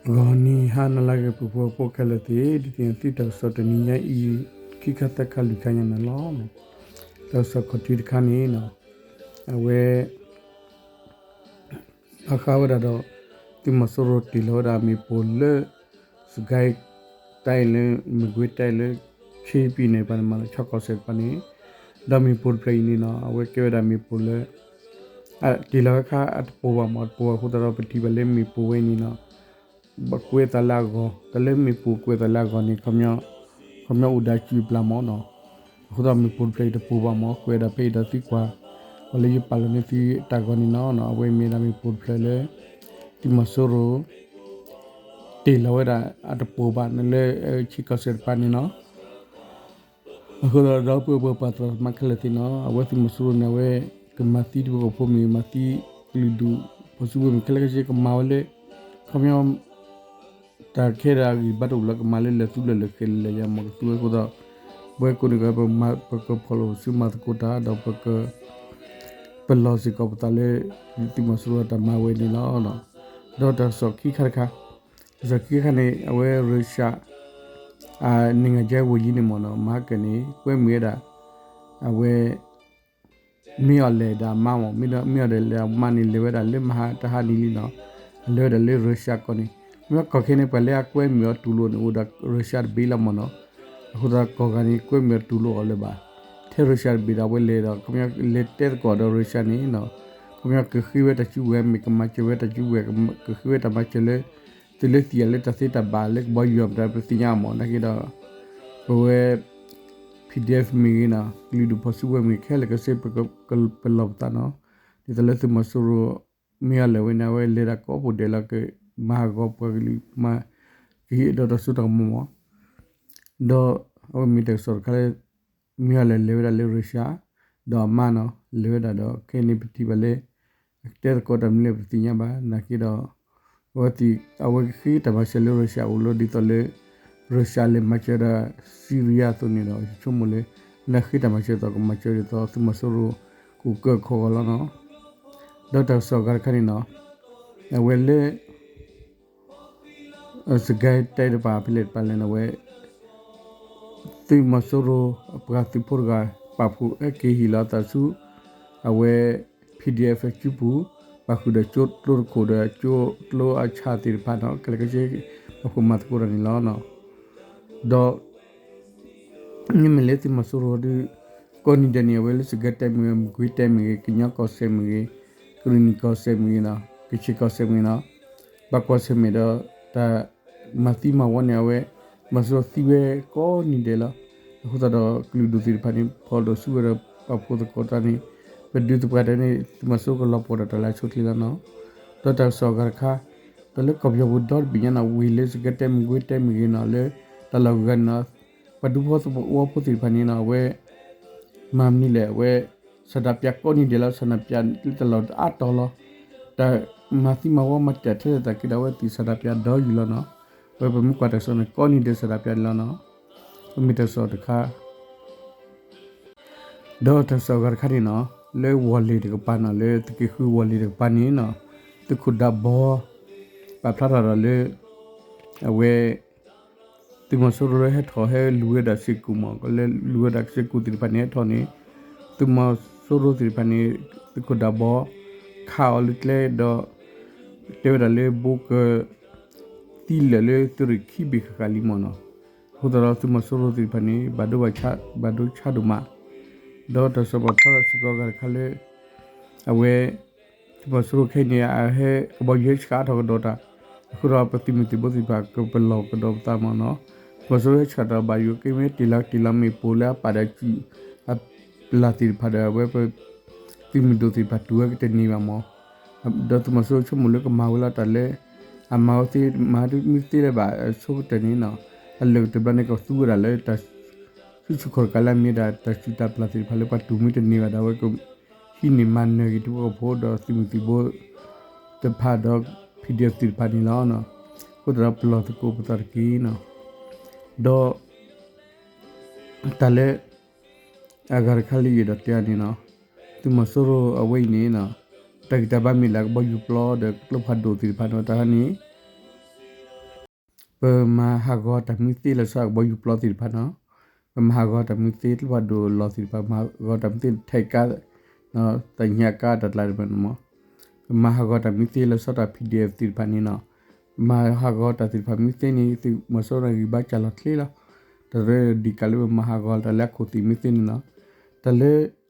ဂီၤနံၤဟါနၤလၢအဂ့ၤ ပှၤဖှီၣ်ဖိခဲလၢာ်သ့ၣ်, ဒ်သိးသုတၢ်ကစီၣ်တနံၤညါအံၤ ခံခါသၢခါလွံၢ်ခါညါန့ၣ်လီၤ. တၢ်ကစီၣ်ခီၣ်ထံးတခါန့ၣ် အဝဲ ဘၣ်ဃးဝဲဒၣ်ဒီး သုးမီၤစိရိၤတ့ၢ်လီၤဝဲဒၣ်မ့ၣ်ပိၢ်လၢ စကဲတၢ်လၢ မကွ့တၢ်လၢ ခ့ပံန့ၣ် ပှၤန့ၣ်မၤလီၤဆီကီၢ်စဲၣ်တဖၣ်န့ၣ်, ဒီးမ့ၣ်ပိၢ်တဖျၢၣ်အံၤန့ၣ်နီၤ အဝဲကဲဝဲဒၣ်မ့ၣ်ပိၢ်လၢ တ့ၢ်လီၤဝဲခါအတပိၢ်ဘၣ်မး တပိၢ်ဘၣ်အဃိသတးဒီး ပထံၣ်ဘၣ်လၢမ့ၣ်ပိၢ်ဝဲအံၤန့ၣ်နီၤ ဘၣ်ကွဲးအသးလၢအဂီၢ်, တၢ်လၢမ့ၣ်ပိၢ်ကွဲးအသးလၢအဂီၢ်န့ၣ် ခီပညီအိၣ်ဒီးစုပျၢ်မးနီၤ, အဃိသတးမ့ၣ်ပိၢ်တဖျၢၣ်အံၤတပိၢ်ဘၣ်မး ကွဲးဒၣ်ဖဲအံၤဒီးသုကွၢ်, ပှၤလၢယပာ်လီၤန့ၢ်သုတၢ်ဂီၤန့ၣ်နီၤ, အဝဲမ့ၢ်ဒၣ်မ့ၣ်ပိၢ်တဖျၢၣ်လၢ သုးမီၤစိရိၤ တ့ၢ်လီၤဝဲဒၣ်အတပိၢ်ဘၣ်န့ၣ်လၢ ဆ့ကီၢ်စဲၣ်တဖၣ်န့ၣ်နီၤ အဃိသတးဒီး ပပှၤပှၤသရၣ်သမါခဲလၢာ်သ့ၣ်နီၤ အဝဲသုးမီၤစိရိၤန့ၣ် အဝဲကမၤသံတဝဲကဖိမ့ၢ်ဂ့ၤ မၤသံကလုာ်ဒူၣ်ဖီၣ်စုကဝဲၤမ့ၢ်ဂ့ၤ ခဲလၢာ်ခဲဆ့ကမၤဝဲလၢ ခီပညီ တၢ်ခဲဒၣ်အဂံၢ်ဘါတအိၣ်လၢကမၤလၢလဲၤသူလၢလဲၤဃဲၤလၢလဲၤယၤမ့ၢ်ကသူဝဲအဃိသတး ပဝဲကိးန့ၣ်ကီး ပကပလီၢ်ပစုမၤသကိးတၢ် ဒီးပက ပလီၢ်စ့ၢ်ကီးပသးလၢ သုးမီၤစိရိၤအတၢ်မၤဝဲန့ၣ်လီၤ. ဒီးတၢ်ကစီၣ်ခံခါတခါ, တၢ်ကစီၣ်ခံခါန့ၣ် အဝဲရၢၤၡၢး နံၣ်ဂၤကဲဝဲယံၤန့ၣ်မ့ၢ်နီၤ မဟါကၢန့ၣ် ကွဲမုာ်ဝဲဒၣ် အဝဲ မ့ၢ်အီၤလဲၣ်ဒီးအမါမ့ၢ် မ့ၢ်အီၤလဲၣ်ဒီးအမါန့ၣ် လဲၤဝဲဒၣ်လၢမဟါတဟါနံၤလံနီၤ, လဲၤဝဲဒၣ်လၢရၢၤၡၢးကီၢ်န့ၣ် မ့ၢ်ကီၢ်ခဲန့ၣ် ပှၤလၢအကွဲမုာ်အီၤတူၢ်လိာ်န့ၣ် အိၣ်ဒီးရၢၤၡၢးတဘ့ၣ်လီၤမ့ၢ်နီၤ, အဃိသတးကီၢ်ဂၤန့ၣ် ကွဲမုာ်အီၤတူၢ်လိာ်အီၤလၢၤဘၣ်, ထဲရၢၤၡၢးတဘ့ၣ်ဒီးအဝဲလဲၤဒီး ခီပညီလဲၤတဲသကိးဒီးရၢၤၡၢးန့ၣ်နီၤ, ခီပညီကဃ့ဝဲတၢ်စုကဝဲၤမ့ၢ်ကမၤစၢၤဝဲတၢ်စုကဝဲၤ ကဃ့ဝဲတၢ်မၤစၢၤလၢ သုးလၢသံးယၤလၢတၢ်သ့တၢ်ဘၣ်လၢကဘီယူၤအီၤမတၤပသ့ၣ်ညါအီၤမ့ၢ် နာ်က့ဒီး ပဝဲ PDF မ့ၢ်ဂ့ၤနီၤ ကလုာ်ဒူၣ်ဖီၣ်စုကဝဲၤမ့ၢ်ဂ့ၤ ခဲလၢာ်ခဲဆ့ ပလီၢ်ပသးနီၤ, ဒ်သိးလၢသုးမီၤစိရိၤ မ့ၢ်အီၤလဲၣ်ဝဲန့ၣ် အဝဲလဲၤဒၣ်ကိးပူၤဒဲးလီၤ ကမၤဟးဂီၤပှၤကလုာ် မၤကဟ့ၣ်ဒီးတၢ်စိတၢ်ကမီၤမး, ဒီးအဝဲမ့ၢ်တၢ်ကစီၣ်တခါလၢ မ့ၢ်အီၤလဲၣ်လဲၤဝဲဒၣ်လၢရၢၤၡၢး ဒီးအမါနီၤ လဲၤဝဲဒၣ်ဒီး ခဲအံၤန့ၣ်ပထံၣ်ဘၣ်လၢ အကတဲသကိးတၢ်မနုၤလဲၣ်ပသ့ၣ်ညါဘၣ် နာ်က့ဒီး အဝဲသ့ၣ် အဝဲကဃ့တၢ်မၤစၢၤလၢရၢၤၡၢးအိၣ်လီၤ ဒ်သိးလၢ ရၢၤၡၢးလဲၤမၤစၢၤဒီး စံရံယါအသိးန့ၣ်ဒီး ယဆိကမိၣ်လၢ လၢဃ့တၢ်မၤစၢၤအသိးကမၤစၢၤဒ်သိးသုးမီၤစိရိၤ ကအိၣ်ကၢခီဂီၤလီၤနီၤ, ဒီးတၢ်ကစီၣ်အဂၤတခါန့ၣ်နီၤ အဝဲလၢ စကဲတဲတပၤဖဲလဲၣ်တပၤလဲၣ်န့ၣ် အဝဲ သုးမီၤစိရိၤ ပှၤသုးဖိတဂၤ ပာ်ဖှိၣ်ဟဲက့ၤဟ့ၣ်လီၤအသးဆူ အဝဲ PDF စုပူၤ ပာ်ဃုာ်ဒီးကၠိကျိတခိၣ်ဒီးကၠိကျိအဆၣ်သ့ၣ်တဖၣ်နီၤ ခဲလၢာ်ခဲဆ့ ပာ်ဖှိၣ်မၤသကိးတၢ်န့ၣ်လီၤ. ဒီး မ့မ့ၢ်လၢသုးမီၤစိရိၤဒီး ကိးနံၤဒဲးန့ၣ် အဝဲလၢစကဲတဲမ့ၢ်ဂ့ၤ မကွ့ၤတဲမ့ၢ်ဂ့ၤ ကညီကီၢ်စဲၣ်မ့ၢ်ဂ့ၤ ကရံၣ်နံၣ်ကီၢ်စဲၣ်မ့ၢ်ဂ့ၤနီၤ ကဆ့ၣ်ကီၢ်စဲၣ်မ့ၢ်ဂ့ၤနီၤ ဘၣ်ကွၢ်ဆၢၣ်မဲာ်ဒီး တၢ်မၤသံမၤဝီန့ၣ် အဝဲ သုးမီၤစိရိၤသံဝဲကိးနံၤဒဲးလီၤ. အဃိသတးဒီး ကလုာ်ဒူၣ်သ့ၣ်တဖၣ်န့ၣ် ဖီၣ်ဒိၣ်စုဝဲဒီးပာ်ဖှိၣ်သကိးတၢ်န့ၣ် ပဒုးသပှၢ်တၢ်န့ၣ် သုးမီၤစိရိၤကလီၤပှီၢ်ဒီးတၢ်လၢအဆိအချ့လီၤနီၤ. ဒီးတၢ်ကစီၣ်အဂၤတခါ ဒီးလၢကီၢ်ပယီၤပူၤဒီတဘ့ၣ်ညါနီၤ ဝ့ၢ်လၢစကဲတဲမ့ၢ်ဂ့ၤ မကွ့ၤတဲမ့ၢ်ဂ့ၤနီၤ လၢတၢ်လီၢ်ဂၤန့ၣ်နီၤ ပှၤဒူဖိသဝီဖိသ့ၣ်တဖၣ်န့ၣ်နီၤ အဝဲ မၤမနုၤလဲၣ် အဝဲ ဆန္ဒပြကိးနံၤဒဲးလီၤ ဆန္ဒပြလၢတၢ်လီၢ်အါတီၤလီၤ. တၢ်မၤသံမၤဝီမၤတၢ်ထဲလဲၣ်သးက့ဒီး အဝဲသ့ၣ်ဆန္ဒပြဒီးယုၢ်လီၤနီၤ. အဝဲပမ့ၢ်ကွၢ်တၢ်ကစီၣ်န့ၣ် ကိးနံၤဒဲးဆန္ဒပြန့ၣ်လီၤနီၤ. ပမ့ၢ်တၢ်ကစီၣ်တခါ ဒီးတၢ်ကစီၣ်အဂၤတခါန့ၣ်နီၤ လၢဝီၢ်လ့ၣ်တကပၤနီၤ လၢသုးက့ဃုဝီၢ်လ့ၣ်တကပၤန့ၣ်နီၤ သုးခိၣ်ဒးဘီ ပာ်ဖျါထီၣ်ဒီးလၢ အဝဲ သုးမီၤစိရိၤလၢဟဲထီၣ်ဟဲလူၤဝဲဒၣ်စ့ၢ်ကီးမး လၢလူၤဝဲဒၣ်စ့ၢ်ကီးသ့ၣ်တဖၣ်န့ၣ်ဟဲထီၣ်န့ၣ် သုးမီၤစိရိၤသ့ၣ်တဖၣ်န့ၣ် သုးခိၣ်ဒးဘီ ခးအီၤလၢကျဲဒီး တဲဝဲဒၣ်လၢဘိက သံလၢာ်လၢသုးရ့ၣ်ခံဘ့ၣ်ဃၣ်ဃၣ်လံမးနီၤ. အဃိသတးဒီးသုးမီၤစိရိၤသ့ၣ်တဖၣ်န့ၣ် ဘၣ်ဒိဘၣ်ဆါ ဘၣ်ဒိဆါဒိၣ်မး ဒီးတၢ်ကစီၣ်ပာ်ဖျါထီၣ်စ့ၢ်ကီးအဂၤတခါလၢ အဝဲ သုးမီၤစိရိၤခဲအံၤန့ၣ် အဟဲကဘီယူၤဟဲဆှးထီၣ်ကဒီးတၢ် အဃိဒီးပသုးမုၢ်သံၣ်ဘိသ့ၣ်တဖၣ်ကပလီၢ်ကဒီးပသးမးနီၤ. သုးမီၤစိရိၤဟဲဆှးထီၣ်ဘၣ်ယိၣ်က့ၤမ့ၢ်တ့ၢ်လီၤ တ့ၢ်လီၤမ့ၣ်ပိၢ်လၢအပာ်ဒီးစုၣ် အပျၢ်သ့ၣ်တဖၣ်ဒီး အဝဲပ သုးမုၢ်ဒိၣ်သ့ၣ်တဖၣ်တူၢ်ဝဲကတန့ၢ်ဘၣ်မး ဒီးသုးမီၤစိရိၤဆိကမိၣ်လၢကမၤဝဲလီၤတၢ်လၢ အမၤဝဲသ့ မၤမ့ၢ်သ့လၢၤဘၣ်အဆိကတၢၢ်န့ၣ်နီၤ အလၢာ်ကတၢၢ်ဘျီန့ၣ် ကသူဝဲဒၣ်လၢတၢ် ဆူၣ်ဆူၣ်ခီၣ်တကးလၢအမ့ၢ်ဒၣ်တၢ်စုၣ်တၢ်ပျၢ်သ့ၣ်တဖၣ်လၢပှၤတူၢ်မ့ၢ်တန့ၢ်ဘၣ်ဒီး အဝဲကဟံးန့ၢ်မၤနၢၤက့ၤထံဖိကီၢ်ဖိဒီးသုးမုၢ်သံၣ်ဘိတဖၣ်ဒီး PDF သ့ၣ်တဖၣ်န့ၣ်လီၤ. အဃိသတးဒီးပလီၢ်သကိးပသးတက့ၢ်နီၤ ဒီး တၢ်လၢ အဂၤတခါလၢယအဲၣ်ဒိးတဲအီၤန့ၣ်နီၤ သုးမီၤစိရိၤအဝဲအံၤန့ၣ်နီၤ တၢ်ဂံၢ်တၢ်ဘါမ့ၢ်လၢကဘီယူၤပျီဒီးကျိဖးဒိၣ်သ့ၣ်တဖၣ်န့ၣ် တၢ်ဟါန့ၣ် ပမၤဟးဂီၤတၢ်မုၢ်သ့လီၤဆီဒၣ်တၢ် ကဘီယူၤပျီသ့ၣ်တဖၣ်နီၤ, ပမၤဟးဂီၤတၢ်မုၢ်သ့ ကျိဖးဒိၣ်လီၢ်သ့ၣ်တဖၣ် မၤဟးဂီၤတၢ်မုၢ်သ့ ထဲးကါ သညါကါတၢ်ကျါတဖၣ်န့ၣ်မး, ပမၤဟးဂီၤတၢ်မုၢ်သ့လီၤဆီဒၣ်တၢ် PDF သ့ၣ်တဖၣ်န့ၣ်နီၤ, ပမၤဟးဂီၤတၢ်သ့ၣ်တဖၣ်မုၢ်သ့န့ၣ် သုးမီၤစိရိၤဂံၢ်ဘါစၢ်လီၤချ့လီၤ, တၢ်လၢဒ်ကးလၢပမၤဟးဂီၤတၢ်လၢအခိၣ်သ့ၣ်မုၢ်သ့န့ၣ်နီၤ, တၢ်လၢ သ့ၣ်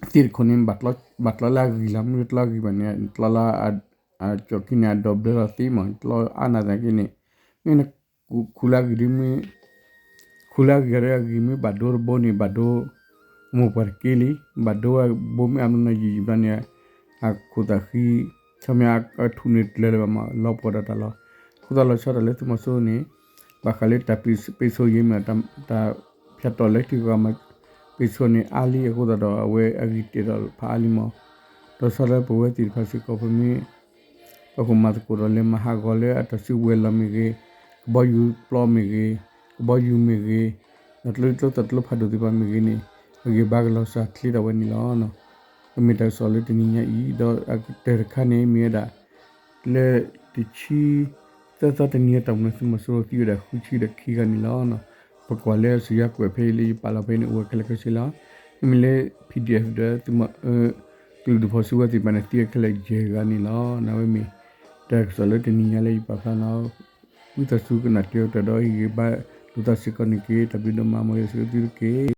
တခိၣ်န့ၣ် ဘၣ်ကျီလၢအဂံၢ်လီၤ မ့ၢ်တကျီလၢအဂံၢ်ဘၣ်န့ၣ် ကျီလၢ အကၠီၣ်ခံန့ၣ် အဒိးဘျၢလီၤသ့မး ကျီအါနၢ်သနာ်က့န့ၣ်, မ့ၢ်နခူၣ်လၢအဂံၢ်ဒ်မ့ၢ် ခူၣ်လၢအဂံၢ်ဒီးအဂံၢ်မ့ၢ်ဘၣ်ဒိတဘိန့ၣ် ဘၣ်ဒိ မိၢ်ပှၢ်တက့ၢ်လံ, ဘၣ်ဒိဝဲဘိမ့ၢ်အမနုၤယံာ်ယံာ်ဘျီန့ၣ် အခိၣ်သးဃံ ခီပညီအထူၣ်န့ၣ်ကျၢၤလၢၤဘၣ်မး လီၤပှီၢ်ဒီးတၢ်လီၤ, အဃိသတးလီၤဆီဒၣ်တၢ်လၢသုးမီၤစိရိၤန့ၣ် ဘၣ်ဃးလၢတၢ်ပ့းဆိယဲမ့ၢ် တၢ်ဖၠးတီၢ်လၢထံဂီၢ်မၤပ့းဆိန့ၣ်အါလံ အဃိသတးဒီးအဝဲအဂံၢ်တဲာ်ထီၣ်ဖးအါလံမး, ဒီးဆီဒၣ်တၢ်လၢပဝဲသ့ၣ်တဖၣ်စ့ၢ်ကီး ပမ့ၢ် ပကမၤသကိးဒီးလဲၤမၤဟးဂီၤလၢအတၢ်စုကဝဲၤလီၢ်မ့ၢ်ဂ့ၤ, ကဘီယူၤပျီမ့ၢ်ဂ့ၤ, ကဘီယူၤမ့ၢ်ဂ့ၤ, ဒီးကျိချံကျိသၣ်ကျိဖးဒိၣ်သ့ၣ်တဖၣ်မ့ၢ်ဂ့ၤန့ၣ် အဂံၢ်ဘါကလီၤစၢ်ချ့ထီၣ်ဝဲန့ၣ်လီၤ. ကမ့ၢ်တၢ်ကစီၣ်လၢတနံၤညါအံၤ ဒီးအကတၢၢ်တခါန့ၣ်မ့ၢ်ဝဲဒၣ် လၢတဆံသၢသီတနံၤအတီၢ်ပူၤန့ၣ် သုးမီၤစိရိၤသံဝဲဒၣ်ဃုဆံဒီးခံဂၤန့ၣ်လီၤ. ပကွၢ်လၢစယါကွဲးဖဲအံၤလၢယပာ်လီၤဖဲအံၤန့ၣ် အိၣ်ဝဲခဲလၢာ်ခဲဆ့လီၤ. မ့မ့ၢ်လၢ PDF ဒီး ကလုာ်ဒူၣ်ဖီၣ်စုကဝဲၤသ့ၣ်တဖၣ်န့ၣ် သံဝဲခဲလၢာ်ယဲၢ်ဂၤန့ၣ်လီၤ. အဝဲမ့ၢ်တၢ်ကစီၣ်လၢတနံၤညါလၢယပာ်ဖျါန့ၣ်လီၤ. ဝံသးစူၤကနၣ်တ့ၢ်အီၤတၢ်ဒီးဟ့ၣ်ဂံၢ်ဘါလိာ်သးစ့ၢ်ကီးန့ၣ်တက့ၢ်. တၢ်ဘျုးဒိၣ်မး မ်ယွၤဆိၣ်ဂ့ၤသုတက့ၢ်.